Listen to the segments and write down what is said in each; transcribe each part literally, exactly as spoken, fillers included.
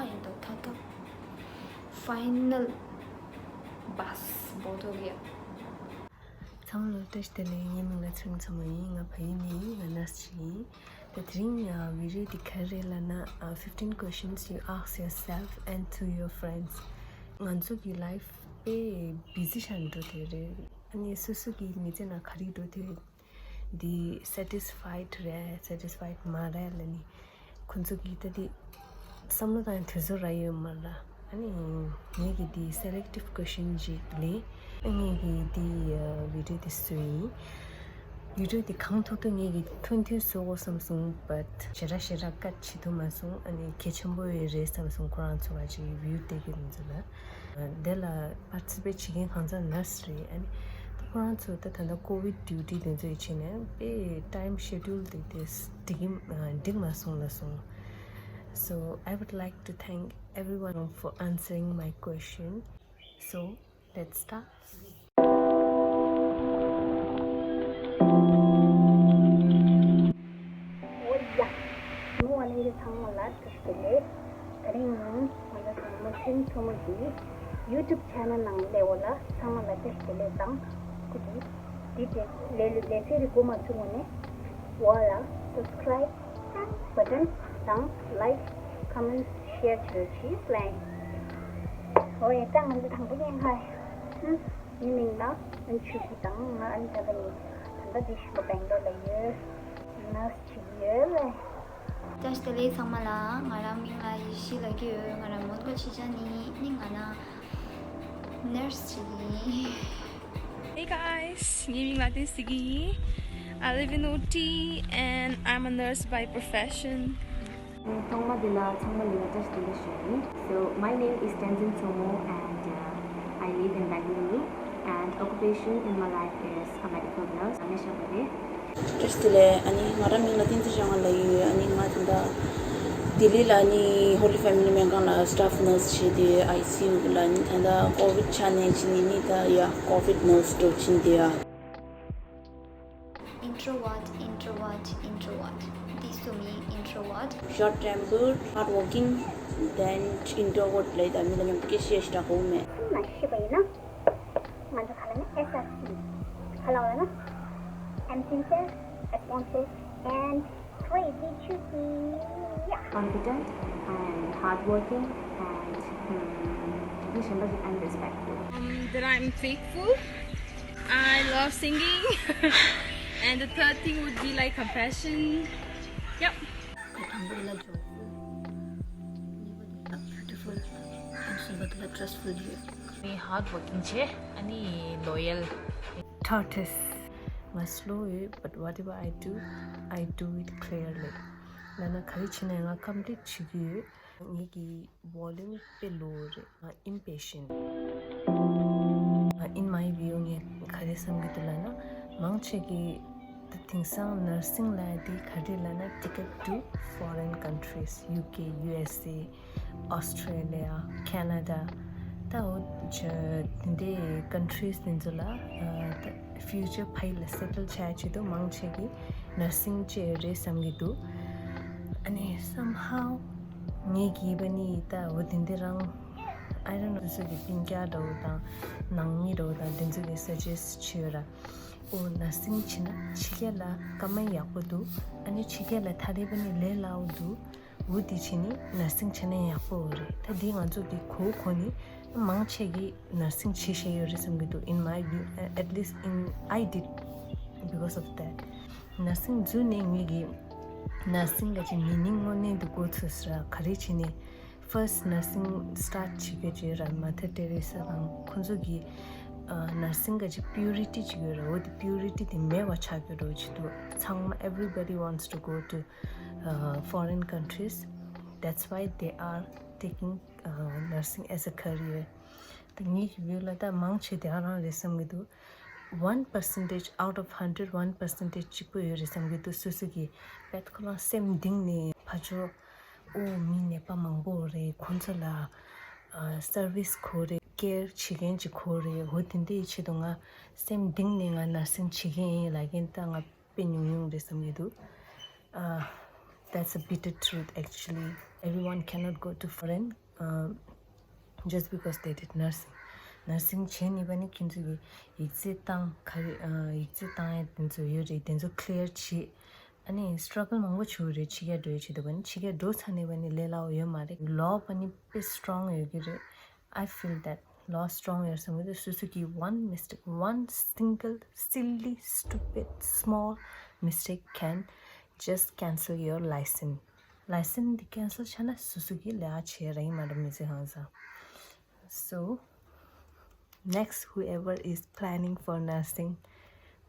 ཡིན་ད་ད་ད། ཕའི་ནལ་བྷ་སི་བོ་ཐོག་གི། ཚང་མ་ལ་བཀྲ་ཤིས་བདེ་ལེགས། ངའི་མིང་ལ་ཚེ་རིང་མཚོ་མོ་ཡིན། ང་ཕ་ཡུལ་ནས་ཡིན། ང་ནར་སི་ཞིག་ཡིན། ད་དེ་རིང་ཨ་བི་ཌི་ཡོ་འདི་ག་རེ་ལབ་ན། ཨ་fifteen questions you ask yourself and to your friends. ང་ཚོ་གི་ལའེ་ཕི་དཔེ་བི་ཟི་ཆགས་འགྲོ་དེ་རེད། ཨ་ནི་སོ་སོ་གི་མི་ཚེ་ནང་ག་རེ་འགྲོ་དེ་འདི་satisfied རེད་satisfied མ་རེད་ལབ་ནི། ཁོ་ཚོ་གིས་ད་དེ་བསམ་བློ་བཏང་དུས་ཚོད་རག་ཡོད་མ་རེད། ཨ་ནི་ངས་ཀྱིས་དེ་selective question ཅིག་ལེན། ངས་ཀྱིས་དེ་བི་ཌི་ཡོ་དེ་བཟོས་ཡིན། བི་ཌི་ཡོ་དེ་གང་ཐུབ་ཐུབ་ངས་ཀྱིས་ཐུང་ཐུང་བཟོ་དགོས་བསམ་སོང་། བཊ་ཞེ་དྲག་ཞེ་དྲག་ཀཊ་བྱེད་ཐུབ་མ་སོང་། ཨ་ནི་གལ་ཆེན་པོ་ཡོད་རེད་བསམ་སོང་། ཁོ་རང་ཚོ་བ་ཅིག་བིའུ་བལྟས་ཀྱི་མི་ཚོ་ལ། དེ་ལ་པར་ཊི་སི་པེཊ་བྱེད་མཁན་གང་ཚང་ནར་སི་རེད། ཨ་ནི་ད་ཁོ་རང་ཚོ་ད་ད་ལྟ་ཀོ་ཝིཌ་ཌིའུ་ཊི་དེ་ཚོ་ཡི་བྱས་ནས་དཔེ་time schedule དེ་དེ་འགྲིག་གི་འགྲིག་མ་སོང་ལབ་སོང་། So I would like to thank everyone for answering my question. So let's start. ཨོ་ཡ། ནོར་བ་གླེང་རྒྱུ་ཚང་མ་ལ་བཀྲ་ཤིས་བདེ་ལེགས། དེ་རིང་ང་ཚོ་ཚང་མ་ཚེ་རིང་མཚོ་མོ་གི་YouTube channel ནང་སླེབས་པ་ལ་ཚང་མ་ལ་བཀྲ་ཤིས་བདེ་ལེགས་དང་སྐུ་གཟུགས་བདེ་ལེགས། ལེ་ལེ་ཚེ་རིང་མགོ་མ་ཚོས་ངོ་ནས་འོ་ལ་subscribe button དང་like comment share བྱེད་རོགས་གྱིས་ལན། ཨོ་ཡ། ད་ང་ཚོ་དང་པོ་ཉན་ཁ་ཡིན། ངའི་མིང་ལ་ཨན་ཆུ་ཀི་དང་ང་ཨན་ཅ་ཀ་ནི། ད་ལྟ་འདི་ཞིག་པ་སྦེང་ལོར་ལ་ཡོད། ནར་སི་བྱེད་ཀྱི་ཡོད་ལེ། བཀྲ་ཤིས་བདེ་ལེགས་ཚང་མ་ལ། ང་རང་མིང་ལ་ཡེ་ཤེས་ལབ་ཀྱི་ཡོད། ང་རང་མོན་གྷོ་ཆི་ཅན་ནི་ནི་ང་ན་ནར་སི་བྱེད་ཀྱི་ཡིན། Hey guys, ངའི་མིང་ལ་བསྟན་སྲིད་ཀྱི་ཡིན། I live in O T and I'm a nurse by profession. ཐོག་མ་དེ་ལ་ཚང་མ་ལ་བཀྲ་ཤིས་བདེ་ལེགས་ཞུ་ཡིན། So my name is Tenzin Somo and uh, I live in Bengaluru and occupation in my life is a medical nurse. ཨ་ནི་ཤ་བ་རེད། བཀྲ་ཤིས་བདེ་ལེགས། ཨ་ནི་ང་རང་མིང་ལ་བསྟན་འཛིན་ཤ་ང་ལབ་ཡོད། ཨ་ནི་ང་ད་ལྟ་ལྡི་ལི་ལ་ཨ་ནི་Holy Family སྨན་ཁང་ལ་staff nurse བྱེད་དེ་I C U ལ་ཨ་ནི་ད་ལྟ་ཀོ་ཝིཌ་ཆ་ནས་ཅི་ནི་ནི་ད་ཡ་ཀོ་ཝིཌ་nurse འགྲོ་ཕྱིན་དེ་ཡ། Introvert, introvert, introvert. This to me, introvert. Short tempered, hard working, then introvert ལབ་ད་མི་ལ་མཉམ་དུ་སྐད་ཆ་བཤད་ཞེ་དྲག་གོ་མེད། མ་ཤེས་པ་ཡིན་ན། ང་ཚོ་ག་ལ་ནི་S R C ག་ལ་བ་ན། I'm sincere, responsive, and crazy, juicy. Yeah. Confident and hardworking and um, and respectful. Um, that I'm faithful. I love singing. And the third thing would be like compassion. Yep. དང་པོ་དེ་ལ་joyful། གཉིས་པ་དེ་ལ་beautiful། and གསུམ་པ་དེ་ལ་trustful ཡོད། ངས་hard working བྱས། ཨ་ནི་loyal། Tortoise. ང་slow ཡོད། But whatever I do, I do it clearly. ལབ་ན་ག་རེ་བྱེད་ན་ང་complete བྱེད་ཀྱི་ཡོད། ངེད་ཀྱི་volume དཔེ་low རེད། ང་impatient། ང་in my view ངས་ག་རེ་བསམ་གྱི་འདུག་ལབ་ན། མང་ཆེ་གིས་ད་དེང་སང་nursing ལབ་ཡ་དེ་ག་རེ་ལབ་ན། ticket to foreign countries, U K, U S A, Australia, Canada. ད་འོ་ཅི་དེ་འདྲའི་countries དེ་ཚོ་ལ་ཨ་ད་future ཕ་ཡུལ་ལ་settle བྱ་ཡ་ཆེད་དུ་མང་ཆེ་གིས་nursing བྱེད་ཡོད་རེད་བསམ་གྱི་འདུག་ཨ་ནི་somehow ངས་གིས་པ་ནི་ད་འོ་དེ་འདྲ་རང་I don't know སོ་སོ་གི་སྤུན་ཀྱག་འདྲ་བོ་དང་ནང་མི་འདྲ་བོ་དང་དེ་ཚོ་གིས་suggest བྱེད་ཡོད་ར། ཨོ་nursing བྱེད་ན་ཕྱི་རྒྱལ་ལ་སྐར་མ་ཡག་པོ་འདུག་ཨ་ནི་ཕྱི་རྒྱལ་ལ་ད་རེས་པ་ནི་ལས་སླ་བོ་འདུག་འོ་དེ་བྱས་ནས་nursing བྱས་ན་ཡག་པོ་རེད། ད་འདི་ང་ཚོ་གི་གོ་གོ་ནི་མང་ཆེ་གིས་nursing བྱེད་བཞིན་ཡོད་རེད་བསམ་གྱི་འདུག in my view, at least in I did because of that. nursing འཛུལ་ནས་ངེད་ཀྱི་nursing ག་ཅིག་meaning དངོས་གནས་འདི་གོ་ཚོད་ཟེར་ག་རེ་བྱས་ནས་first nursing start བྱེད་མཁན་ཅིག་ར། Mother Teresa དང་ཁོང་ཚོ་གིས་nursing ག་ཅིག་purity ཅིག་ཡོད་ར། འོ་དེ་purity དེ་མེད་པ་ཆགས་ཀྱི་རེད་བྱེད་འདུག་ཚང་མ་everybody wants to go to uh, foreign countries. That's why they are taking uh, nursing as a career. ད་ངེད་ཀྱི་view ལ་ད་མང་ཆེ་དེ་ག་རང་རེད་བསམ་གྱི་འདུག one percentage out of hundred, one percentage གཅིག་པོ་ཡོད་རེད་བསམ་གྱི་འདུག་སོ་སོ་གི་པད་ཁོ་རང་སེམས་གཏིང་ནས་ཕར་ཕྱོགས་ཨོ་མི་ནད་པ་མང་པོ་རེད། ཁོང་ཚོ་ལ་service དགོས་རེད། care བྱེད་མཁན་ཅིག་དགོས་རེད། འོ་དེ་འདྲའི་ཆེད་དུ་ང་སེམས་གཏིང་ནས་ང་nursing བྱེད་མཁན་ཡིན་ལབ་མཁན་ད་ང་དཔེ་ཉུང་ཉུང་རེད་བསམ་གྱི་འདུག Uh, that's a bitter truth, actually. Everyone cannot go to foreign, uh, just because they did nursing. Nursing བྱས་ནས་པ་ནི་ཁྱེད་ཚོ་གི་ཡིག་ཚད་བཏང་ག་རེ་ཨ་ཡིག་ཚད་བཏང་ཡ་དེ་ཚོ་ཡོད་རེད། དེ་ཚོ་clear བྱེད། ཨ་ནི་struggle མང་པོ་བྱུང་རེད། ཕྱི་རྒྱལ་འགྲོ་ཡ་ཆེད་དུ་པ་ནི་ཕྱི་རྒྱལ་འགྲོ་ཚར་ནས་པ་ནི་ལས་སླ་བོ་ཡོད་མ་རེད། ལོ་པ་ནི་དཔེ་strong ཡོད་ཀྱི་རེད། I feel that law strong ཡོད་བསམ་གྱི་འདུག་སོ་སོ་གི་one mistake, one single silly stupid small mistake can just cancel your license. License འདི་cancel བྱས་ན་སོ་སོ་གི་ལས་ཀ་བྱེད་ར་ཡིན་མ་རེད། མི་ཚེ་ཧང་སང་། So next, whoever is planning for nursing,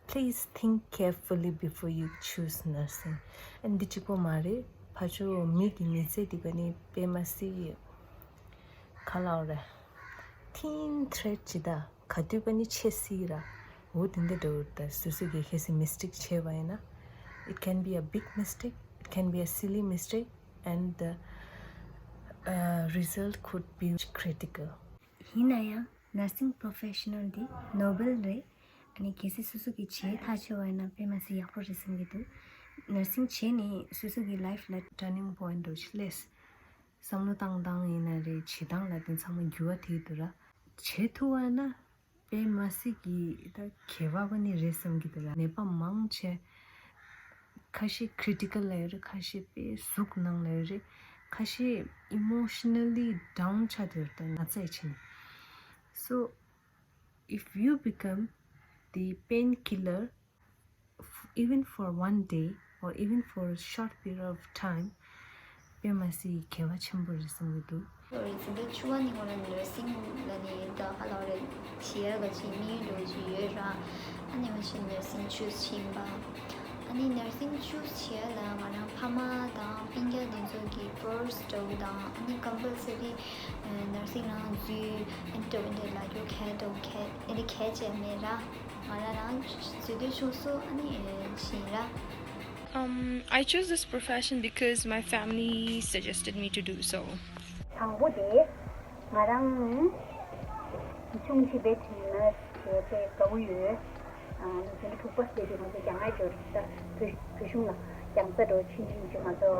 please think carefully before you choose nursing. ཨ་འདི་གཅིག་པོ་མ་རེད། ཕར་ཕྱོགས་མི་གི་མི་ཚེ་འདི་ག་ནི་དཔེ་མ་སྲིད་ག་ལབ་རེད། thin thread ཅིག་ད་ག་དུས་པ་ནི་ཆད་སྲིད་ར། འོ་དེ་འདྲ་འདྲ་བོ་ད་སོ་སོ་གི་ཁ་སང་mistake བྱས་པ་ཡིན་ན། It can be a big mistake, it can be a silly mistake, and the uh, result could be critical. ཡིན་ན་ཡང་nursing professional འདི་noble རེད། ཨ་ནི་གལ་སྲིད་སོ་སོ་གིས་བྱས་ཐག་ཆོད་པ་ཡིན་ན་དཔེ་མ་སྲིད་ཡག་པོ་རེད་བསམ་གྱི་འདུག nursing བྱས་ནས་སོ་སོ་གི་life ལ་turning point འདྲ་བོ་ཞིག་སླེབས། བསམ་བློ་བཏང་སྟངས་ཡིན་ན་རེད། བྱེད་སྟངས་ལ་དེ་ཚང་མ་འགྱུར་བ་ཐེབས་འདུག་ར། བྱེད་ཐུབ་པ་ན་དཔེ་མ་སྲིད་ཀྱི་ད་ཁྱད་པར་བ་ནི་རེད་བསམ་གྱི་འདུག་ར། ནད་པ་མང་ཆེ་ཁ་ཤས་critical ལ་ཡོད་རེད། ཁ་ཤས་དཔེ་ཟུག་ནང་ལ་ཡོད་རེད། ཁ་ཤས་emotionally down ཆགས་བསྡད་ཡོད་རེད། ད་ན་ཚ་ཡི་ཕྱིན། So if you become the painkiller, f- even for one day or even for a short period of time, དཔེ་མ་སྲིད་གལ་བ་ཆེན་པོ་རེད་བསམ་གྱི་འདུག་རེད། འཛིན་གྲྭ་བཅུ་པ་ནས་ང་རང་nursing ལ་ནི་ད་ཧ་ལམ་རེད། བྱེད་ཡ་ག་ཅིག་དམིགས་ཡུལ་འདྲ་བོ་ཅིག་ཡོད་ར། ཨ་ནི་མ་གཞི་nursing choose བྱས་ཡིན་པ། ཨ་ནི་nursing choose བྱེད་ཡ་ལ་ང་རང་ཕ་མ་དང་སྤུན་ཀྱག་དེ་ཚོ་གི་force འདྲ་བོ་དང་། ཨ་ནི་compulsory nursing ནང་འཛུལ་ཨེ་འདྲ་བོ་འདྲ་ལབ་རྒྱུ་གལ་འདྲ་བོ་གལ་ཨེ་འདྲ་གལ་ཆེ་མེད་ར། ང་རང་རང་བཟོས་དུས་ཆུང་སུ་ཨ་ནི་བྱིན་ར། Um, I chose this profession because my family suggested me to do so. དང་པོ་དེ་ང་རང་ཆུང་ཆེ་བེད་ན་བྱས་ཏེ་དགའ་བོ་ཡོད། ཨ་ནི་དེ་འདྲ་ཕུག་པ་བྱས་ཏེ་ང་ཚོ་རྒྱ་མཚོ་ཇོ་རི་ད་བོད་བོད་གཞུང་ལ་རྒྱ་མཚོ་ཇོ་རི་ཆུང་ཆུང་ཆུང་ང་ཚོ་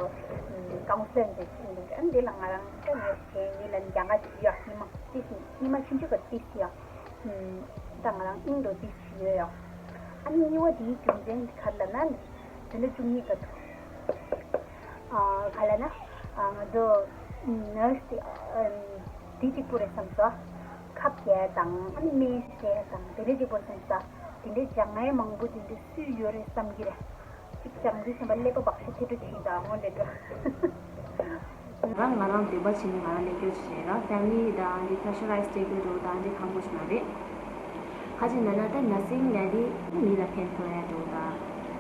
ཀའུན་སི་ལིང་དེ་ཆུང་ཆུང་ཨ་ནི་དེ་ལ་ང་རང་ད་ང་བྱས་ངེད་ལ་རྒྱ་མཚོ་ཇོ་རི་ཡ་ཉི་མ་ཏིས་ཉི་མ་ཆུང་ཆུང་ག་ཏིས་ཡ། ད་ང་རང་ཨིན་འགྲོ་འདི་བྱེད་ཡོད་ཡོད། ཨ་ནི་གཉིས་པ་དེའི་རྒྱུ་མཚན་ག་རེ་ལབ་ན། དེ་འདྲ་བཅུ་གཉིས་ཀ་ཐུག་ཨ་ག་ལབ་ན། ཨ་ང་ཚོ་ནར་སི་དེ་ཨམ་དེ་གཅིག་པུ་རེད་བསམ་སོང་། ཁབ་རྒྱག་དང་ཨ་ནི་སྨན་བྱེད་དང་དེ་འདྲ་གཅིག་པུ་རེད་བསམ་སོང་། དེ་འདྲའི་སྦྱང་ཡས་མང་པོ་དེ་འདྲ་སུས་ཡོད་རེད་བསམ་གྱི་རེད། གཅིག་སྦྱང་དུས་ཙམ་པ་ཀླད་པ་བག་ཤ་ཐེ་ཐོ་བྱེད་དང་འོ་འདྲ་འདྲ། ང་རང་ང་རང་འདོད་པ་བྱས་ནས་ང་རང་ལས་ཀ་བྱས་ར། ཕེ་མི་ལི་དང་འདི་པེ་རེ་ཤ་རའི་ཛི་བྱེད་དགོས་འགྲོ་དང་འདི་ཁག་པོ་ཞིག་མ་རེད། ཁ་ཅིག་ན་ན་ད་ནར་སིང་ལས་འདི་མི་ལ་ཕན་ཐོགས་ཡ་འགྲོ་དང་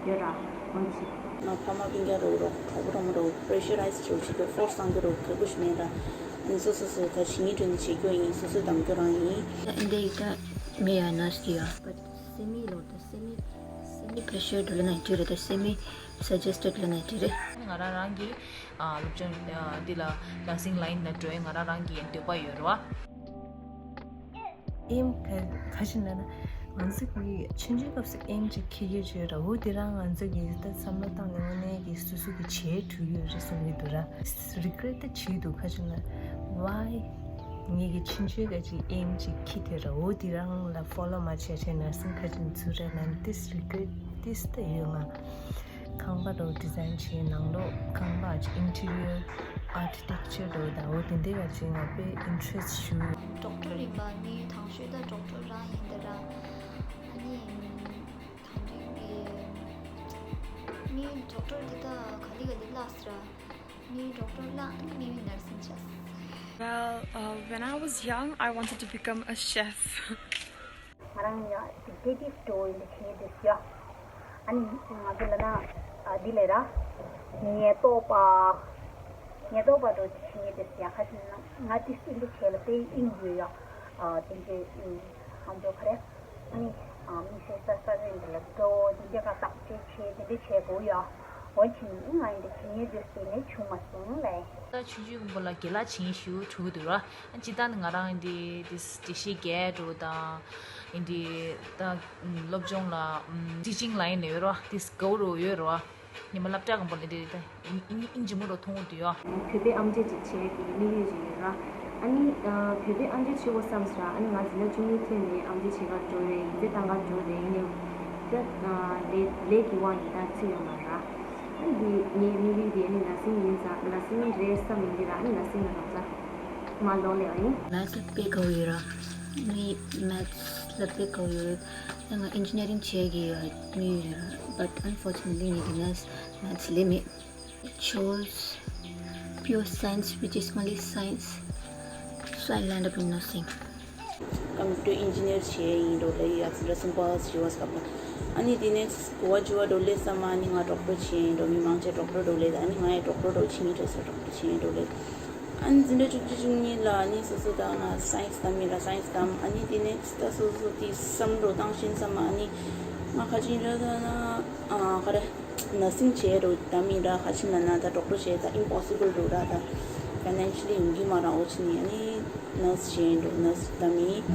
ཡོད་ར། འོན་ཅི། ང་ཕ་མ་སྤུན་ཀྱག་རོགས་རོགས་གྲོགས་པོ་རོགས་མོ་རོགས་པེ་རེ་ཤ་རའི་ཛི་བྱེད་ཀྱི་ཕོར་སི་བཏང་གི་རོགས་ག་གུ་ཞིག་མེད་ར། ཨིན་སོ་སོ་སོ་ད་བྱེད་ངེས་འགྲོ་ནི་བྱེད་རྒྱུ་ཡིན། སོ་སོ་དམ་རྒྱུ་རང་ཡིན། འདི་ད་མི་ཡ་ནར་སི་ཡ། But semi ལོ་ད་semi semi pressure འགྲོ་ལ་ན་འགྲིག་རེད། ད་semi suggested ལ་ན་འགྲིག་རེད། ང་རང་རང་གི་ཨ་སློབ་སྦྱོང་ཨ་འདི་ལ་ནར་སིང་ལའིན་ལ་འགྲོ་ཡ་ང་རང་རང་གི་འདོད་པ་ཡོད་རེད་བ། ཨེམ་ག་ག་ཞིག་ན་ན་ང་ཚོ་གི་ཆུང་ཆུང་སྐབས་སུ་ཨེམ་ཅིག་འཁྱེར་གྱི་ཡོད་ར། འོ་དེ་རང་ང་ཚོ་གི་ད་བསམ་བློ་བཏང་ནས་དངོས་གནས་ཀྱི་སོ་སོ་གི་བྱེད་ཐུབ་ཡོད་རེད་བསམ་གྱི་འདུག་ར། རི་གྷི་རེཊ་ད་བྱེད་འདུག་ག་ཞིག་ན་ཝའི་ངེད་ཀྱི་ཆུང་ཆུང་སྐབས་ཀྱི་ཨེམ་ཅིག་འཁྱེར་དེ་ར། འོ་དེ་རང་ལ་ཕོ་ལོ་མ་བྱས་བྱས་ནར་སིང་ག་ཞིག་ཚུར་ར་ན་ན་ཏིས་རི་གྷི་རེཊ་ཏིས་ད་ཡོད་ང་། ཁང་པ་འདྲ་བོ་ཌི་ཛའིན་བྱས། ནང་ལོགས་ཁང་པ་ཨིན་ཊི་རི་ཡར་ཨར་ཀི་ཊེག་ཅར་འདྲ་བོ་དང་འོ་དེ་འདྲའི་ཀ་ཅིག་ང་དཔེ་ཨིན་ཊི་རེ་སི་ཊི་ཞུ། ཌོག་ཊར་ཡིན་པ་ནི་དང་ཤོས་ད་ཌོག་ཊར་རང་ཡིན་ད་ར། ཨ་ནི་དང་ཤོས་ཀྱི་ནི་ཌོག་ཊར་དེ་ད་ག་ལེ་ག་ལེ་ལགས་ར། ནི་ཌོག་ཊར་ལ་ནི་ནར་སིང་བྱས། Well, uh, when I was young, I wanted to become a chef. ང་རང་ཡང་ཌི་ཊེག་ཊིབ་འདྲ་བོ་ཡིན་འདྲ་བྱེད་འདོད་ཡོད། ཨ་ནི་ང་ཚོ་ལ་ན་ཨ་འདི་ལས་ར། ཉེན་རྟོག་པ། ཉེན་རྟོག་པ་འདྲ་བོ་བྱེད་འདོད་ཡོད། ཁ་ཅིག་ན་ང་ཏིས་འདི་འདྲ་བྱས་ལ་དཔེ་དབྱིངས་ཡོད་ཡ། ཨ་དེ་འདྲ་ཨ་ང་ཚོ་ག་རེ། ཨ་ནི་ཨ་མི་ཤེས་ས་ས་རེ་འདི་ལ་འགྲོ་འདི་འདྲ་ག་བརྟག་དཔྱད་བྱེད་འདི་འདྲ་བྱེད་དགོས་ཡ། འོན་ཀྱང་ང་ཡིན་འདྲ་བྱེད་འདོད་ཡོད་ནི་བྱུང་མ་སོང་ལེ། ད་ཆུང་ཆུང་གུན་པོ་ལ་དགེ་ལགས་བྱེད་ཤུགས་འགྲོ་གི་འདུག་ར། སྤྱིར་བཏང་ནི་ང་རང་འདི་འདི་འགྲེལ་བཤད་རྒྱག་འགྲོ་དང་། འདི་ད་སློབ་སྦྱོང་ལ་ཊི་ཆིང་ལའིན་ལ་ཡོད་ར། འདི་དགའ་བོ་རུ་ཡོད་ར། ཉི་མ་སློབ་གྲྭ་གང་པོ་ལས་དེ་དེ་ཨིན་ཨིན་ཨིན་ཇི་མོ་རོ་མཐོང་འདུག་ཡོ། བོད་པའི་ཨམ་ཆི་ཅིག་བྱེད་ཡ་གི་དམིགས་ཡུལ་ཅིག་ཡོད་ར། ཨ་ནི་ཨ་བོད་པའི་ཨམ་ཆི་བྱེད་དགོས་བསམ་སོང་ར། ཨ་ནི་ང་འཛིན་གྲྭ་བཅུ་གཉིས་ཐོན་ནས་ཨམ་ཆི་བྱེད་གར་འགྲོ་རེད། ཡིག་ཚད་བཏང་གར་འགྲོ་རེད། ཡིན་ནའི་ད་ལས་ལས་ཀྱི་དབང་གིས་ད་ཚུད་ཡོད་མ་རེད་ར། ཨ་ནི་འདི་ངའི་དམིགས་ཡུལ་འདི་ཨ་ནི་ནར་སིང་ཡིན་ཙང་ནར་སིང་རེད་བསམ་ཡིན་གྱི་ར། ཨ་ནི་ནར་སིང་ལ་རོགས་ཙ་མ་ལོག་ལས་པ་ཡིན། Maths་ལ་དཔེ་དགའ་བོ་ཡོད་ར། ངའི་Maths་ལ་དཔེ་དགའ་བོ་ཡོད། ཡང་ང་Engineering་བྱེད་ཀྱི་ཡོད་དམིགས་ཡུལ་ཡོད་ར། But unfortunately་ངས་ཀྱི་Maths Maths་ལས་མེད། Chose pure science, which is only science, so I land up in nursing. Computer engineer་བྱས་ཡིན་འགྲོ་ལེ་ཡ་ཚིག་འདྲ་སུམ་པ་ཞི་བ་སྐབས་ལ། ཨ་ནི་དེ་ནས་གོ་བ་ཇུ་བ་འགྲོ་ལེ་བསམ། ཨ་ནི་ང་ཌོག་ཊར་བྱས་ཡིན་འགྲོ། མི་མང་ཆེ་ཌོག་ཊར་འགྲོ་ལེ། ཨ་ནི་ང་ཡང་ཌོག་ཊར་འགྲོ་ཆིངས་ཡིག་ཁྲོད་སོ་ཌོག་ཊར་བྱས་ཡིན་འགྲོ་ལེ། ཨ་ནི་འཛིན་གྲྭ་བཅུ་གཅིག་བཅུ་གཉིས་ལ་ཨ་ནི་སོ་སོ་ད་ང་སའེན་སི་དམ་ཡིན་ར། སའེན་སི་དམ། ཨ་ནི་དེ་ནས་ད་སོ་སོ་དེ་བསམ་བློ་བཏང་བཞིན་བསམ། ཨ་ནི་ང་ཁ་ཅིག་འདྲ་ད་ན་ཨ་ག་རེ་ནར་སིང་བྱས་འགྲོ་དམ་ཡིན་ར། ཁ་ཅིག་ན་ན་ད་ཌོག་ཊར་བྱས་ད་ཨིམ་པོ་སི་བལ་འགྲོ་ར། ད་ཕའི་ནན་ཤལ་ལི་ཡོང་གི་མ་ར། འོ་ཅི་ནི་ཨ་ནི་ནར་སི་བྱས་འགྲོ། ནར་སི་དམ་ཡིན།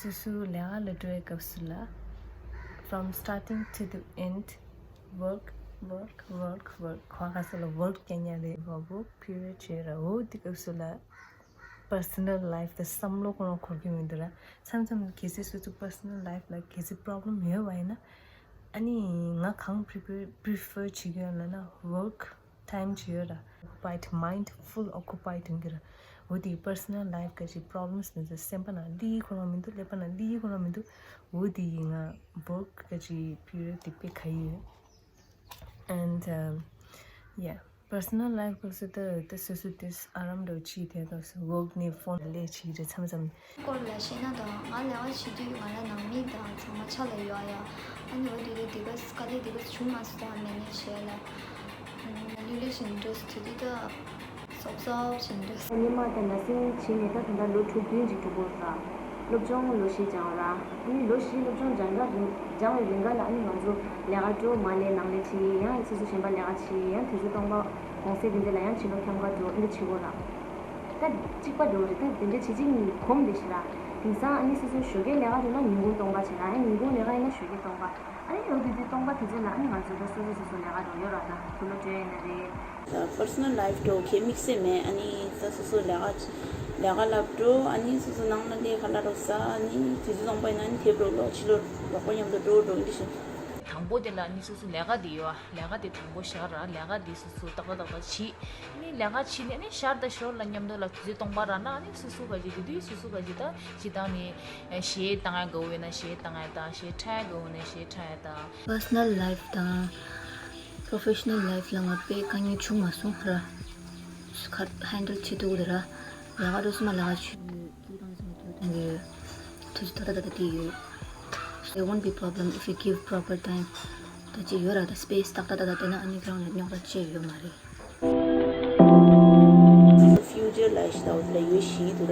སོ་སོའི་ལས་ཀ་ལ་འགྲོ་བའི་སྐབས་སུ་ལ། From starting to the end, work, work, work, work. གོ་ག་ས་ལ་work་རྐྱང་རྐྱང་རེད། work period་བྱས་ར། འོ་དེ་སྐབས་སུ་ལ་personal life་དང་བསམ་བློ་ཁོ་རང་འཁོར་གྱི་མི་འདུག་ར། མཚམས་མཚམས་གལ་སྲིད་སོ་སོའི་personal life་ལ་གལ་སྲིད་problem་ཡོད་པ་ཡིན་ན། ཨ་ནི་ང་གང་prefer prefer་བྱེད་ཀྱི་ཡོད་ལབ་ན་work time་ཅིག་ཡོད་ར། occupied, mind full occupied་ཡིན་གྱི་ར། འོ་དེ་personal life་ག་ཅིག་problems་མི་འདུག་སེམས་པ་ནང་ལི་ཁོ་རང་མི་འདུག་ཀླད་པ་ནང་ལི་ཁོ་རང་མི་འདུག་འོ་དེ་ཡིན་ང་work་ག་ཅིག་period་དེ་དཔེ་ག་ཡོད། And um, yeah, personal life་སྐབས་སུ་ད་ད་སོ་སོ་དེ་ཨ་རམ་འདྲ་བོ་ཅིག་དེ་སྐབས་སུ་work་ནས་phone་ལས་བྱེད་རེད་མཚམས་མཚམས། སྐོར་ལ་བཤད་ན་དང་ང་ལས་ཀ་བྱེད་དུས་ང་ལ་ནང་མི་དང་ཚང་མ་ཆ་ལ་ཡོད་ཨ་ཡ། ཨ་ནི་འོ་དེ་དུས་དེ་ག་དཀའ་ལས་དེ་ག་བྱུང་མ་སོང་ད་ནས་ནས་བྱས་ལ། ལི་ལི་བཞིན་འགྲོ་སོང་དེ་དུས་ད་སོབ་སོབ་བཞིན་འགྲོ་སོང་། སྔོན་མ་ད་ནར་སིང་བྱས་ནས་ད་ད་ལྟ་ལོ་དྲུག་བདུན་ཅིག་འགྲོ་གི་ཡོད་ར། སློབ་སྦྱོང་ལོ་བཞི་སྦྱངས་ར། ཨ་ནི་ལོ་བཞི་སློབ་སྦྱོང་སྦྱང་ག་རིང་སྦྱང་བའི་རིང་ག་ལ་ཨ་ནི་ང་ཚོ་ལས་ཀ་འགྲོ་མ་ལས་ནང་ལས་བྱེད་ཡང་སོ་སོ་གཞན་པ་ལས་ཀ་བྱེད་ཡང་དུས་ཚོད་སྟོང་པ་གུང་སེང་དེ་འདྲ་ལ་ཡང་ཕྱི་ལོགས་འཁྱམ་ག་འགྲོ་ཨ་ནི་བྱེད་དགོས་ར། ད་གཅིག་པ་འགྲོ་རེད། ད་དེ་འདྲ་བྱེད་ཅིག་ནི་གོམས་དེ་ཞིག་ར། དེང་སང་ཨ་ནི་སོ་སོའི་ཞོགས་ཀས་ལས་ཀ་འགྲོ་ན་ཉིན་གུང་སྟོང་པ་བྱེད་ར། ཨ་ནི་ཉིན་གུང་ལས་ཀ་ཡིན་ན་ཞོགས་ཀས་སྟོང་པ། ཨ་ནི་ཡང་དུས་ཚོད་སྟོང་པ་དུས་ཚོད་ལ་ཨ་ནི་ང་ཚོ་ད་སོ་སོ་སོ་སོ་ལས་ཀ་འགྲོ་ཡོད་ར། ད་བུ་ལོ་བྲོས་ཡིན་ན་རེད། ད་personal life་འགྲོ་ཁྱད་དམིགས་བསལ་མེད། ཨ་ནི་ད་སོ་སོ་ལས་ཀ་ལས་ཀ་ལབ་འགྲོ། ཨ་ནི་སོ་སོ་ནང་ལ་ལས་ཁ་ལག་རོགས་ཟ། ཨ་ནི་དུས་ཚོད་སྟོང་པ་ཡིན་ན་ཨ་ནི་དེབ་རོགས་ཀློག་ཕྱི་ལོགས་རོགས་པ་མཉམ་དུ་འགྲོ་འགྲོ་འདི་བཞིན། དང་པོ་དེ་ལ་ཨ་ནི་སོ་སོ་ལས་ཀ་དེ་ཡོད་ཨ། ལས་ཀ་དེ་དང་པོ་བཞག་ར། ལས་ཀ་དེ་སོ་སོ་ཏག་ཏག་ཏག་ཏག་བྱེད། ཨ་ནི་ལས་ཀ་བྱེད་ནས་ཨ་ནི་ཤར་དང་ཞོར་ལ་མཉམ་དུ་ལ་དུས་ཚོད་སྟོང་པ་རག་ན་ཨ་ནི་སོ་སོ་ག་ཅིག་དེ་དུས་སོ་སོ་ག་ཅིག་ད་ཅི་ད་ནི་གཞས་བཏང་ཡ་དགའ་བོ་ཡོད་ན་གཞས་བཏང་ཡ་དང་གཞས་འཁྲབ་ཡ་དགའ་བོ་ན་གཞས་འཁྲབ་ཡ་དང་། Personal life་དང་professional life་ལ་ང་དཔེ་དཀའ་ངལ་བྱུང་མ་སོང་ར། ཁ་handle་བྱེད་ཐུབ་ཀྱི་ར། ལས་ཀ་འགྲོ་སོང་ན་ལས་ཀ་བྱེད། ཁྱེད་རང་ཚོ་ཐུག་གཏོང་གི་ཡོད། དུས་ཚོད་ཏག་ཏག་ཏག་ཏག་དེ་ཡོད། There won't be problem if you give proper time. ད་ཅི་ཡོད་ར། ད་space་ཏག་ཏག་ཏག་ཏག་དེ་ན་ཨ་ནི་ཁྱེད་རང་ལ་རྙོག་དྲ་ཅི་ཡོད་མ་རེད། Future་ལ་ཞིག་ད་འོ་དེ་ལ་ཡོད་ཞིག་འདུག་ར།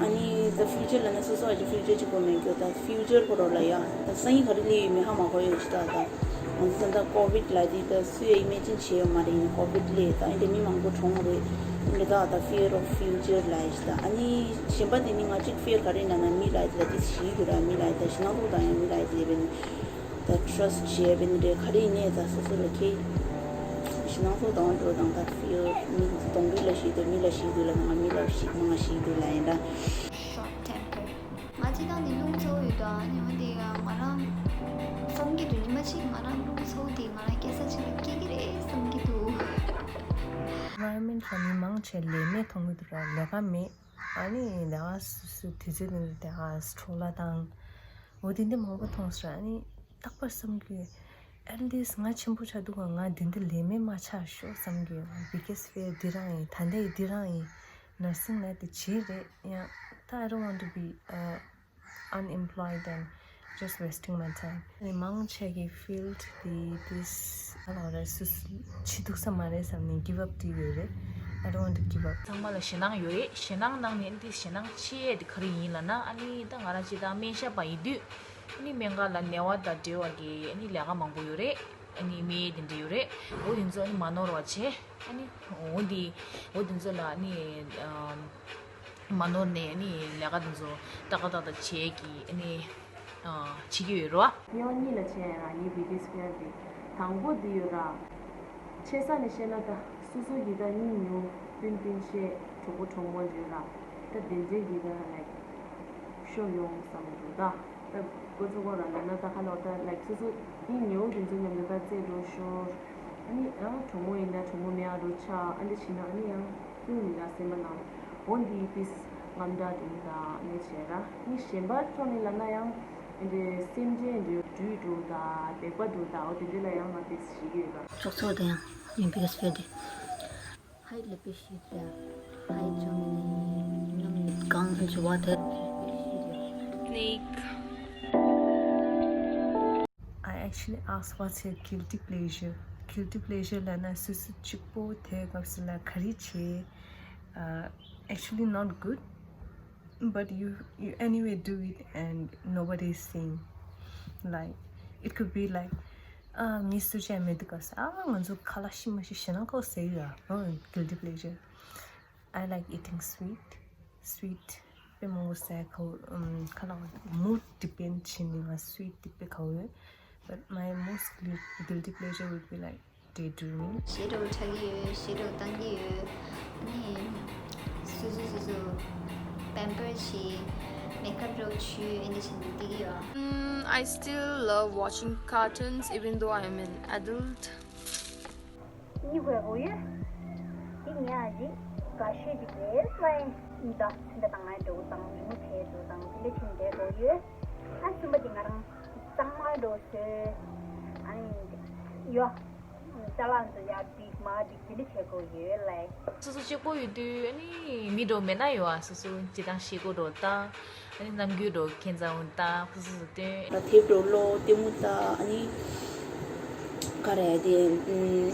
ཨ་ནི་ད་future་ལ་ན་སོ་སོ་ཨ་ཅི་future་གཅིག་པོ་མེད་རྒྱུ་ད་future་ཁོ་རོ་ལ་ཡ་ད་སང་ཉིན་ག་རེ་ལས་ཡོད་མེད་ཧ་མ་གོ་ཡོད་ཅི་ད་ད། ང་ཚོ་ད་ལྟ་COVID་ལ་དེ་ད་སུས་ཡ་imagine་བྱས་ཡོད་མ་རེད། ཡིན་COVID་ལས་ད་ཨིན་དེ་མི་མང་པོ་གྲོངས་རེད། ཨིན་དེ་ད་ད་fear of future་ལ་ཞིག་ད། ཨ་ནི་གཞན་པ་དེ་ནི་ང་གཅིག་fear་ག་རེ་ན་ན་མི་ལ་དེ་ལ་དེ་ཞིག་གི་ར། མི་ལ་དེ་ཞི་ནང་ལོག་དང་ཡང་མི་ལ་དེ་བས་ནི། ད་trust་བྱས་པའི་འདྲ་ག་རེ་ཡིན་ནའི་ད་སོ་སོ་ལ་ཁེ་ཞི་ནང་སོ་དང་འགྲོ་དང་ད་fear་མི་གདོང་རིས་ལ་ཞིག་འདུག་མི་ལ་ཞིག་འདུག་ལ་ང་མི་ལ་ཞིག་མང་ཞིག་འདུག་ལ་ཡིན་ད། Short temper། ང་སྤྱི་བཏང་ནི་རླུང་ཚ་བོ་ཡོད་དོ། ཨ་ནི་འོན་ཏེ་ང་རང་བསམ་གྱི་འདུག་ཉི་མ་གཅིག་ང་རང་རླུང་ཚ་བོ་དེ་ང་རང་སྐྱེ་ས་གཅིག་ལ་སྐྱེ་གི་རེད་བསམ་གྱི་འདུག Environment་ལ་མི་མང་ཆེ་ལས་མེད་མཐོང་གི་འདུག་ར། ལས་ཀ་མེད། ཨ་ནི་ལས་ཀ་སུ་སུ་དུས་ཚོད་དེ་འདྲ་དེ་ཨ་འཕྲོ་བརླག་དང་། འོ་དེ་འདྲ་མང་པོ་མཐོང་སོང་། ཨ་ནི་རྟག་པར་བསམ་གྱི། At least་ང་ཆེན་པོ་ཆགས་འདུག་ག་ང་དེ་འདྲ་ལས་མེད་མ་ཆགས་ཤོག་བསམ་གྱི། ང་biggest fear་འདི་རང་ཡིན། ད་ལྟའི་འདི་རང་ཡིན། Nursing་ལ་དེ་བྱེད་རེད་ཡང་། ད་I don't want to be uh, unemployed and just wasting my time. ཨ་ནི་མང་ཆེ་གི་field་དེ་this ང་ལ་རེ་སུ་སུ་བྱེད་ཐུབ་ས་མ་རེད་བསམ་ནས་give up་བྱེད་ཡོད་རེད། I don't want to give up. ཚང་མ་ལ་ཞེད་སྣང་ཡོད་རེད། ཞེད་སྣང་ནང་ནས་འདི་ཞེད་སྣང་ཆེ་དེ་ག་རེ་ཡིན་ལབ་ན། ཨ་ནི་ད་ང་རང་ཅིག་ད་སྨན་ཞབས་པ་ཡིན་དུས་ཨ་ནི་སྨན་ཁང་ལ་ནད་པ་དང་འབྲེལ་བ་གི་ཨ་ནི་ལས་ཀ་མང་པོ་ཡོད་རེད། ཨ་ནི་སྨན་དེ་འདྲ་ཡོད་རེད། འོ་དེ་ཚོ་ཨ་ནི་མ་ནོར་བ་བྱས། ཨ་ནི་འོ་དེ་འོ་དེ་ཚོ་ལ་ཨ་ནི་ཨམ་མ་ནོར་ནས་ཨ་ནི་ལས་ཀ་དེ་ཚོ་ཏག་ཏག་ཏག་ཏག་བྱས་ཀྱི་ཨ་ནི་ བྱེད་ཀྱི་ཡོད་རེད་བ། ཉོ་གཉིས་ལ་བྱས་ཡ་ར་ངའི་biggest fear་དེ། དང་པོ་དེ་ཡོད་ར། ཆེ་ས་ནས་བཤད་ན་ད་སོ་སོ་གི་ད་གཉིད་ཉལ་བསྟུན་བསྟུན་བྱས་གྲོགས་པོ་གྲོགས་མོ་ཡོད་ར། ད་དེ་འདྲས་ཀྱི་ད་like་ཤོར་ཡོང་བསམ་འདུག་ད། ད་ཁོ་ཚོ་གོ་ར་ལབ་ན་ད་ཁ་ལོ་ད་like་སོ་སོ་གཉིད་ཉལ་དེ་ཚོ་མཉམ་དུ་ད་རྩེད་འགྲོ་ཤོར། ཨ་ནི་ཡང་གྲོགས་མོ་ཡིན་ན་གྲོགས་མོ་མེད་ཨ་རུ་ཆ་ཨ་འདྲ་བྱས་ན་ཨ་ནི་ཡང་ཀུན་ཡིན་ན་སེམས་པ་ནང་འོ་འདི་ཏིས་དངངས་སྐྲག་འདུག་ད་ངས་བྱས་ར་ནི་གཞན་པ་ཐོག་ནས་ལབ་ན་ཡང་འདི་སེམས་ཅན་འདི་སྦྲུལ་འདུག་ད་སྡིག་པ་འདུག་ད་འོ་དེ་འདྲ་ལ་ཡང་ང་ཏིས་ཞིག་ཡོད་ར། ཚོགས་ཚོགས་དང་ཡང་ཡིན་པའི་སྤེལ་ཏེ། ཧའེ་ལ་པེ་ཤི་ཡ། ཧའེ་ཅོ་མི་ནི་ཉམ་ནི་གང་འཇུ་བ་དེ། Snake. I actually asked what's your guilty pleasure. Guilty pleasure ལབ་ན་སོ་སོ་གཅིག་པོ་དེ་སྐབས་སུ་ལ་ག་རེ་བྱེད། Uh, actually not good, but you you anyway do it and nobody is seeing. Like, it could be like, uh, ངའི་སུ་ཅན་མེད་དུས་སྐབས་སུ་ཨ་ང་ཚོ་ཁ་ལག་ཤི་མ་ཤི་ཞེ་ན་ཁོ་ཟེར་ཡོད་ཨ། Guilty pleasure. I like eating sweet. Sweet དཔེ་མང་པོ་ཟ་ཁ་བོ། ཁ་ལག་mood depend བྱས་ནས་ང་sweet དེ་དཔེ་ཁ་བོ་ཡོད། But my most guil- guilty pleasure would be like daydreaming. ཞེ་དྲག་ཁྲག་གི་ཡོད། ཞེ་དྲག་བཏང་གི་ཡོད། ཨ་ནི་སོ་སོ་སོ་སོ་pamper བྱེད། makeup འདྲ་བོ་བྱོས། ཨེ་འདྲ་བྱས་ནས་བསྡད་ཀྱི་ཡོད། Mm, I still love watching cartoons even though I am an adult. གཉིད་ཁུག་གོ་ཡོད། དེ་ངས་ཨ་ཅིག་དགའ་ཤོས་ཅིག་རེད་ལབ་ཡིན། ད་ཚོན་ཁྲ་དང་ལེན་འགྲོ་དང་རི་མོ་བྱེད་འགྲོ་དང་དེ་འདྲ་བྱས་ནས་བསྡད་གོ་ཡོད། ཨ་གསུམ་པ་དེ་ང་རང་གཙང་མ་འགྲོ་བཟོས། ཨ་ནི་ཡོ། ཅ་ལག་ཚོ་ཡར་སྒྲིག་མར་སྒྲིག་དེ་འདྲ་བྱེད་དགོས་ཡོད་ལབ། སོ་སོ་གཅིག་པོ་ཡོད་དུས་ཨ་ནི་མི་འགྲོ་མེད་ན་ཡོད་ཨ། སོ་སོ་སྤྱིར་བཏང་ཤེས་དགོས་འགྲོ་ད། ཨ་ནི་ནམ་རྒྱུན་འགྲོ་ཁྱེད་ཚང་ད་ཁོ་སོ་སོ་སྟོན། ད་དེབ་འགྲོ་ཀློག་ལྟད་མོ་ལྟ་ཨ་ནི་ག་རེ་དེ་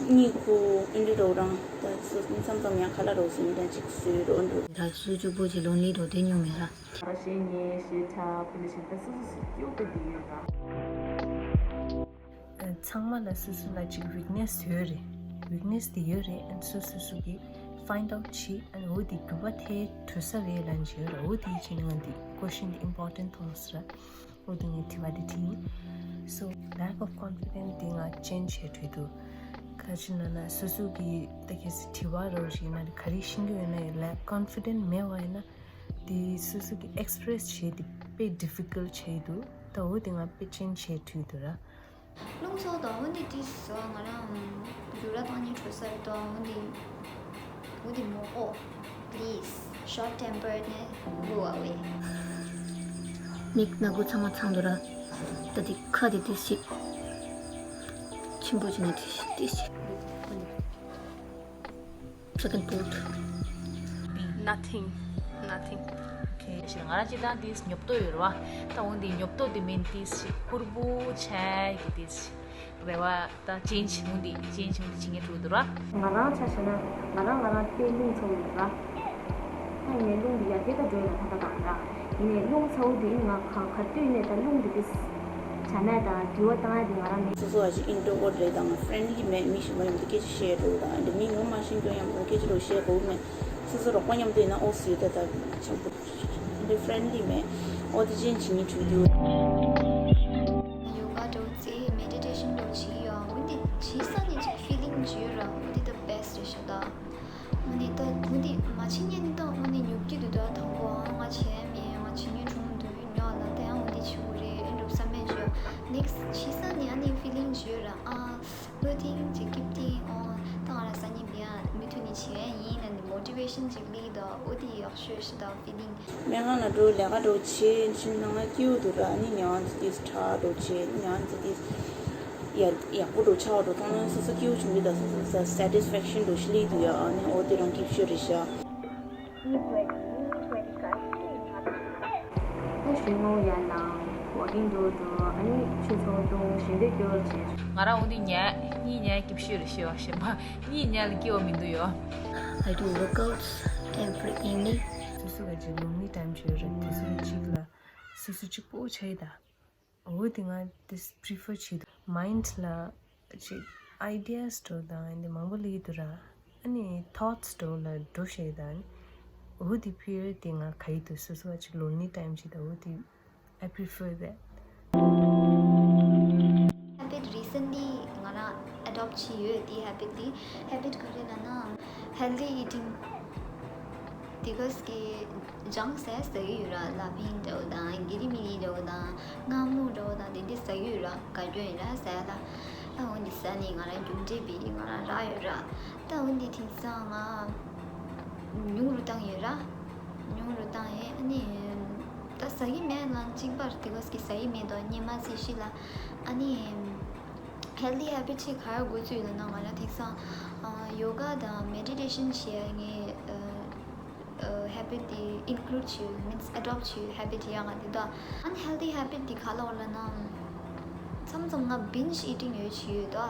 གཉིད་ཁུག་ཨེ་འདྲ་འགྲོ་རང་ད་སོ་མཚམས་མཚམས་ཡང་ཁ་ལག་འགྲོ་ཟིན་ད་ཅིག་བཟོས་འགྲོ་འགྲོ། ད་སོ་གཅིག་པོ་ཅིག་ལོན་ལི་འགྲོ་དེ་སྙོམས་མེད་ལ། ད་ཞེ་ཉེ་ཞེ་ཁྲ་ཕུ་ལ་ཞིག་ད་སོ་སོ་སོ་སྐྱོ་པོ་དེ་ཡོད་ར། ཚང་མ་ལ་སོ་སོ་ལ་ཅིག་weakness་ཡོད་རེད། Weakness་དེ་ཡོད་རེད། And་སོ་སོ་སོ་གི་find out་བྱེད། And་འོ་དེ་འགྱུར་བ་ཐེབས་ཐུབ་ས་རེད་ལབ་ཡོད་རེད། འོ་དེ་བྱས་ནས་ང་འདི་question་དེ་important་མཐོང་སོང་ར། འོ་དེ་ངས་དྲི་བ་དེ་དྲིས་ཡིན། So lack of confidence་དེ་ང་change་བྱེད་འདོད་འདུག་ག་ཅི་ན་ན་སོ་སོ་གི་ད་གལ་སྲིད་དྲི་བ་རོ་ཞིག་ན་ག་རེ་ཤེས་ཀྱི་ཡོད་ན་ཡང་lack confidence་མེད་པ་ཡིན་ན། དེ་སོ་སོ་གི་express་བྱེད་དེ་དཔེ་difficult་བྱེད་འདུག་ད་འོ་དེ་ང་དཔེ་change་བྱེད་འདོད་འདུག་ར། རླུང་འཚུབ་དང་འོ་འདི་དྲིས་སོ། ང་རང་རྒྱུ་ར་བཏང་ནས་འགྲོ་ས་རེད་དོ། འོ་འདི་འོ་འདི་མོ་ཨོ། Please, short tempered་ནས་go away. མིག་སྣ་ཁུག་ཚང་མ་ཚང་འདུག་ར། ད་དེ་ཁ་དེ་དེ་ཞིག་ཆེན་པོ་བྱས་ནས་དེ་ཞིག་དེ་ཞིག Second thought. Nothing. Nothing. Okay. ང་རང་སྤྱིར་བཏང་དེ་ཉོབ་ཏོ་ཡོད་རེད་བ། ད་འོ་འདི་ཉོབ་ཏོ་དེ་མིན་དེ་ཞིག་ཕུར་བུ་ཆེ་གི་དེ་ཞིག་རེད་བ། ད་change་འོ་འདི་change་འོ་འདི་བྱེད་ངེས་འགྲོ་འདུག་ར། ང་རང་ཆ་བཞག་ན་ང་རང་ང་རང་དཔེ་རླུང་འཚུབ་ཡོད་ར། ད་ཡིན་ནའི་རླུང་འདི་ཡར་རྒྱས་ད་འགྲོ་ཡོད་ད་ད་དང་ར། ཡིན་ནའི་རླུང་འཚུབ་འདི་ང་ག་ག་དུས་ནས་ད་རླུང་འདི་དེ་བྱ་ནས་དང་དྲི་བ་བཏང་ཡ་དེ་ང་རང་མེད། སོ་སོ་ཨ་ཅིག་introvert་རེད་དང་friendly་མེད། མི་གཞན་པ་མཉམ་དུ་སྐད་ཆ་བཤད་འགྲོ་དང་འདི་མི་ངོ་མ་ཤེས་མཁན་མཉམ་དུ་སྐད་ཆ་རོ་བཤད་དགོས་མེད། སོ་སོ་རོགས་པ་མཉམ་དུ་ཡིན་ན་ཨོ་སི་ད་ད་ཆང་པོ་འདི་friendly་མེད། ཨོ་དེ་ཅན་བྱེད་ངེས་འགྲོ་རྒྱུ། ཡོ་ག་འགྲོ་རྩེ་མེ་ཌི་ཊེ་ཤན་འགྲོ་བྱེད་ཡོད། འོ་འདི་བྱེད་ས་ནས་ཅིག་feeling་བྱེད་ཡོད་ར། འོ་འདི་ད་best་རེད་ཤག་ད། འོ་ནི་ད་འོ་འདི་མ་བྱེད་ཉན་ནི་ད་འོ་ནི་ཉོབ་ཀྱི་འདུག་ད་དང་པོ་ཨང་ང་བྱེད་མེད་ང་བྱེད་ཉན་གྲོང་འདུག་ཉོ་ལ་ད་ཡང་འོ་འདི་བྱེད་དགོས་རེད་ཨེ་འགྲོ་བསམ་མེད་བྱོས། next་བྱེད་ས་ནི་ཨ་ནི་feeling་བྱོས་ར། ཨ་ལོ་ཐིང་ཅིག་keep thinking on་ད་ང་རང་སང་ཉིན་འདི་ཡང་མུ་མཐུད་ནས་བྱེད་ཡ་ཡིན་ལ་ནི་motivation་ཅིག་སླེབས་ད་འོ་འདི་ཡག་ཤོས་ཤིག་ད་feeling། སྨན་ཁང་ལ་འགྲོ་ལས་ཀ་འགྲོ་བྱེད་ཕྱིན་ན་ང་སྐྱིད་པོ་འདུག་ར། ཨ་ནི་ཉང་ཙི་ཏིས་ཁྲ་འགྲོ་བྱེད་ཉང་ཙི་ཏིས། ཡག་ཡག་པོ་འགྲོ་ཆགས་འགྲོ་ཐོང་ན་སོ་སོ་སྐྱིད་པོ་བྱུང་གི་ད་སོ་སོ་ས་satisfaction་འགྲོ་ཤི་ལི་འདུག་ཡ། ཨ་ནི་འོ་དེ་རང་སྐྱིད་ཤོས་རེད་ཤག་ད་གཞོན་ནུ་ཡ་ལང་walking་འགྲོ་འགྲོ་ཨ་ནི་ཆུ་ཚོད་བཏུང་ཞིང་འདེབས་སྐྱོར་བྱེད། ང་རང་འོ་དེ་ཉལ་གཉིད་ཉལ་སྐྱིད་ཤོས་རེད་ཤག་གཞན་པ་གཉིད་ཉལ་ལ་སྐྱིད་པ་མི་འདུག་ཡ། I do workouts every evening. སོ་སོ་ག་ཅིག་lonely time་བྱེད་རེད་དེ་སོ་གཅིག་ལ་སོ་སོ་གཅིག་པོ་ཆགས་ཡི་ད། འོ་དེ་ང་དེ་prefer་བྱེད་འདུག mind་ལ་ཅིག་ideas་འགྲོ་དང་འདི་མང་པོ་སླེབས་འདུག་ར། ཨ་ནི་thoughts་འགྲོ་ལ་འགྲོ་ཤེས་དང་འོ་དེ་period་དེ་ང་ག་ཡི་འདུག་སོ་སོ་ཅིག་lonely time་བྱེད་ད་འོ་དེ་I prefer that། འདི་ང་རང་adopt་བྱས་ཡོད། དེའི་habit་འདི་habit་ག་རེ་ལབ་ན་healthy eating། དེ་ག་གི་junk་ཟ་ཟ་གི་ཡོད་ར། ལ་ཕིང་འདྲ་བོ་དང་གི་རི་མི་རི་འདྲ་བོ་དང་མངར་མོ་འདྲ་བོ་དང་དེ་འདྲ་ཟ་གི་ཡོད་ར། ག་རྒྱུ་ཡིན་ར་ཟ་ཡ་ལ། ད་འོ་འདི་ཟ་ནས་ང་རང་རྒྱུ་འབྲས་བི་ང་རང་རག་ཡོད་ར། ད་འོ་འདི་དེང་སང་ང་ཉུང་རུ་བཏང་ཡོད་ར། ཉུང་རུ་བཏང་ཡོད། ཨ་ནི་ད་ཟ་གི་མེད་ལ་གཅིག་པར་དེ་ག་གི་ཟ་གི་མེད་དོ་སྙེ་མ་ཟི་ཤི་ལ། ཨ་ནི་healthy habit་ཅིག་ག་རེ་འགོ་བཙུགས་ཡོད་ན་ང་རང་དེང་སང་ཡོ་ག་དང་མེ་ཌི་ཊེ་ཤན་བྱེད་ཡ་ངའི་ཨ་ཨ་habit་དེ་include་བྱས་ཡོད། means adopt་བྱས་ཡོད་habit་ཡ་ང་དེ་དག་unhealthy habit་དེ་ག་ལ་བ་ལབ་ན་མཚམས་མཚམས་ང་binge eating་ཡོད་བྱས་ཡོད་དོ།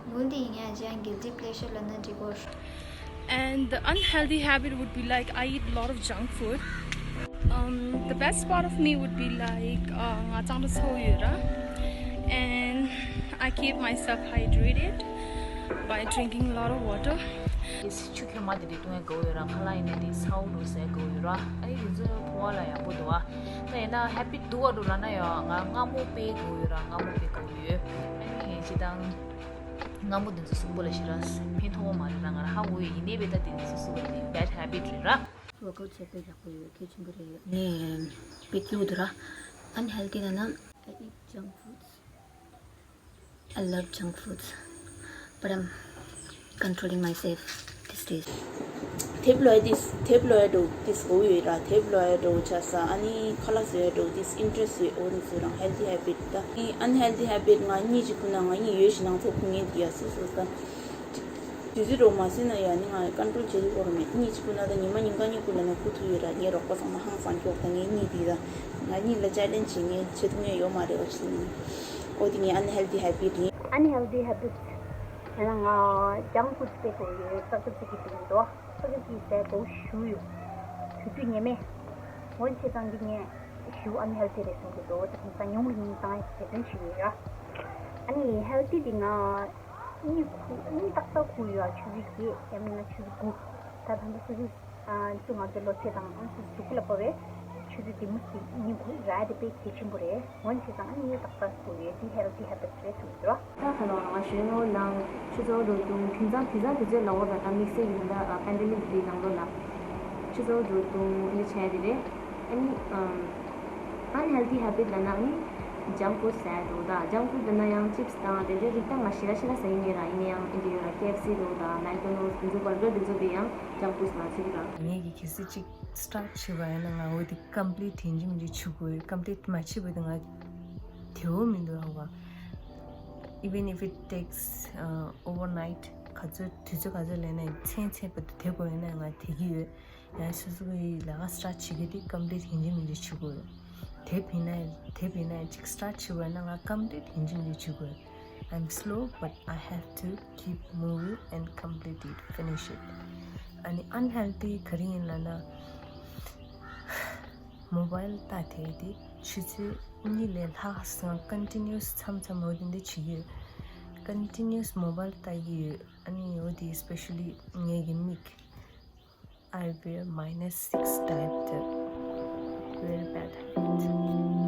ངོ་འདི་ཡིན་ཡ་ཅན་guilty pleasure་ལབ་ན་འགྲིག་གོ། And the unhealthy habit would be like I eat a lot of junk food. Um, the best part of me would be like uh, ང་གཙང་སྦྲ་ཚ་པོ་ཡོད་ར། And I keep myself hydrated by drinking a lot of water. This ཆུ་ཁྱོད་མ་དེ་དེ་བཏུང་ཡ་དགའ་བོ་ཡོད་ར། ཁ་ལག་ཡིན་ནའི་དེ་ཚ་པོ་འགྲོ་ཟ་ཡ་དགའ་བོ་ཡོད་ར། ཨ་ཡི་དེ་ཚོ་ཕོ་བ་ལ་ཡག་པོ་འདུག་ཨ། ད་ཡིན་ན་habit་འདུག་བ་འགྲོ་ལབ་ན་ཡང་ང་མངར་མོ་དཔེ་དགའ་བོ་ཡོད་ར། མངར་མོ་དཔེ་དགའ་བོ་ཡོད། ཨ་ནི་ཅི་དང་མངར་མོ་དེ་ཚོ་གསུམ་པོ་ལ་ཞེ་དྲག་ཕན་ཐོགས་པ་མ་རེད་ར། ང་རང་ཧ་གོ་ཡོད། ཡིན་ནའི་བས་ད་དེ་ཚོ་གསུམ་པོ་དེ་bad habit་རེད་ར། Workout་བྱེད་དཔེ་ཡག་པོ་ཡོད། གལ་ཆེན་པོ་རེད། ངས་དཔེ་སྐྱིད་པོ་འདུག་ར། Unhealthy་ལབ་ན། I eat junk foods. I love junk foods, but I'm controlling myself these days. དེབ་ལོ་ཡ་དེ་དེབ་ལོ་ཡ་འགྲོ་དེ་ཟོ་ཡོད་ར། དེབ་ལོ་ཡ་འགྲོ་ཆ་ས། ཨ་ནི་ཁ་ལག་ཟོ་ཡ་འགྲོ་དེ་interest་ཡོད། འོ་དེ་ཚོ་རང་healthy habit་ད། ཨ་ནི་unhealthy habit་ང་གཉིད་ཅིག་ཁུག་ན་ང་གཉིད་ཡོད་ཞེ་ནང་ཚོ་ཁུག་ངེས་འདི་ཡ་སོ་སོ་ད། དུས་ཚོད་འགྲོ་མ་སོན་ན་ཡ་ནི་ང་control་བྱེད་ཐུབ་ཀྱི་མེད། གཉིད་ཅིག་ཁུག་ན་ད་ཉི་མ་ཉིན་གང་གཉིད་ཁུག་ལ་ནི་ཁུག་ཐུབ་ཡོད་ར། ངའི་རོགས་པ་ཚང་མ་ཧང་སང་ཀྱོག་ད་ངའི་གཉིད་འདི་ད། ང་གཉིད་ལ་challenge་བྱེད་ངས་བྱེད་ཐུབ་ངས་ཡོད་མ་རེད་བ་ཞིག་ནི། འོ་དེ་ངའི་unhealthy habit་ཡིན། Unhealthy habits་ཡང་ང་junk food་ཟ་དགོས་ཡོད། ས་ཁུག་ཅིག་གི་དེ་འདུག་ས་ཁུག་ཅིག་ཟ་དགོས་ཞུ་ཡོད། དུས་ཚོད་ངེས་མེད། འོན་ཆེ་ཚང་གི་ངས་ཞུ་unhealthy་རེད་བསམ་གི་འདུག་ད་དེང་སང་ཉུང་རུ་ཉུང་བཏང་ཡ་འབད་བརྩོན་བྱེད་ཀྱི་ཡོད། ཨ་ནི་healthy་དེ་ང་གཉིད་ཁུག་གཉིད་ཏག་ཏག་ཁུག་ཡོད། ཆུ་ཚོད་བརྒྱད་ཡང་མིན་ན་ཆུ་ཚོད་དགུ། ད་ད་ལྟ་ཆུ་ཚོད་ཨ་ཆུ་ང་ཚོའི་ལོ་ཚད་དང་ཨ་ཆུ་ཚོད་དགུ་ལ་བབས་པའི་ཆུ་ཚོད་བདེ་མོ་ཞིག་གཉིད་ཁུག་རག་དེ་དཔེ་གལ་ཆེན་པོ་རེད། འོན་ཆེ་ཚང་གཉིད་ཏག་ཏག་ཁུག་ཡོད། དེ་healthy habit་རེད་བསམ་གི་འདུག་ད་ཁ་ལོ་རང་ཞོན་ལོ་ལང་ཆུ་ཚོད་རུ་དུང་ཁྱིམ་ཚང་དེ་ཚང་དེ་ཚོའི་ལ་འོ་ད་ད་དམིགས་བསལ་གྱི་ད་ལྟ་pandemic་འདི་ནང་ལོ་ལ་ཆུ་ཚོད་རུ་དུང་ཨེ་བྱས་དེ་རེད། ཨ་ནི་ཨམ། Unhealthy habit་ལབ་ན་ནི་junk food་ཟ་ཡ་འདུག་ད་junk food་ལབ་ན་ཡང་chips་དང་དེ་འདྲའི་རིགས་ད་ང་ཞེ་དྲག་ཞེ་དྲག་ཟ་ཡི་མེད་ར། ཡིན་ན་ཡང་ཨེ་འདྲ་ཡོད་ར། KFC་འདུག་ད་McDonald's་དེ་ཚོ་burger་དེ་ཚོ་དེ་ཡང་junk food་ལ་ཚུད་ཀྱི་ར། ངས་ཀྱི་གལ་སྲིད་ཅིག་start་བྱས་པ་ཡིན་ན་ང་འོ་དེ་complete་ཡིན་གཅིག་མིན་གཅིག་བྱེད་དགོས། complete་མ་བྱས་པ་དེ་ང་དེ་འོ་མི་འདུག་ཧ་གོ། Even if it takes uh, overnight་ག་ཚོད་དུས་ཚོད་ག་ཚོད་ལས་ནས་མཚན་ཚད་པ་དེ་དེ་དགོས་ཡིན་ན་ང་དེ་གི་ཡོད། ཡང་སོ་སོ་གི་ལས་ཀ་start་བྱེད་ཀྱི་དེ་complete་ཡིན་གཅིག་མིན་གཅིག་བྱེད་དགོས། དེབ་ཡིན་ན་དེབ་ཡིན་ན་ཅིག་start་བྱེད་དགོས་ན་ང་complete་ཡིན་གཅིག་མིན་གཅིག་བྱེད་དགོས། I'm slow, but I have to keep moving and complete it, finish it. ཨ་ནི་unhealthy་ག་རེ་ཡིན་ལབ་ན། mobile་ལྟ་དེ་དེ་ཆུ་ཚོད་གཉིས་ལས་ལྷག་སོང་continuous་མཚམས་མཚམས་འོ་དེ་འདྲ་བྱེད་ཀྱི་ཡོད། continuous mobile་ལྟ་གི་ཡོད། ཨ་ནི་འོ་དེ་especially་ངའི་གི་མིག I wear minus six diopter. Very bad habit.